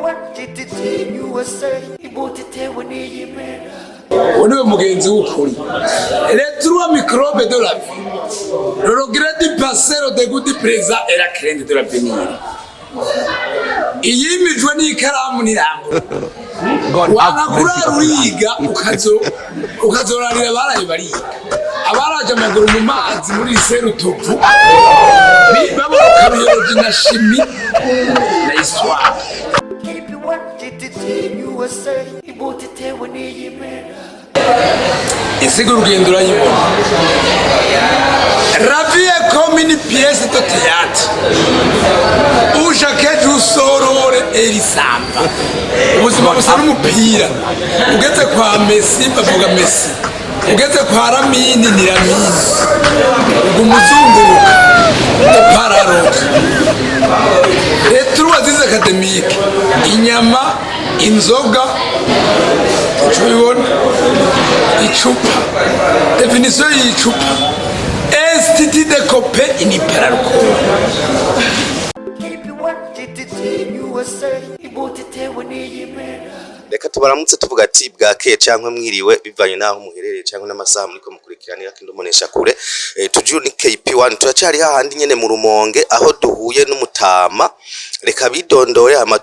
P1GTT USA imbuto itewe n'iyimera. Uwo niwe mugenzi w'ukuri. Les trois microbes de la vie: le regret du passé, le dégoût du présent et la crainte de l'avenir. Iyimijwe n'ikaramu ntirambura. Wanga kurara uriga, ukazorarira abaraye bariga, abaraje amaguru mu mazi muri Serutovu, baboroka biologie na chimie na histoire. KP1GTT USA imbuto itewe n'iyimera. Isiga urugendo urayibona. La vie est comme une pièce de théâtre où chacun joue son rôle et il s'en va. Ubuzima busa n'umupira: ugeze kwa Messi bavuga Messi, ugeze kwa Lamine ni Lamine, uguma uzunguruka de pararoka. Les trois vices académiques: inyama, inzoga, uca ubibona. Icupa, définition y'icupa: institut de copain iniparalcool. KP1GTT USA imbuto itewe n'iyimera. Reka tubaramutse tuvuga ati bwakeye canke mwiriwe, bivanye n'aho muherereye canke n'amasaha muriko mukurikiranira kindomonesha kure. Toujours ni KP1, turacari hahandi nyene mu Rumonge, aho duhuye n'umutama. Reka bidondore hama.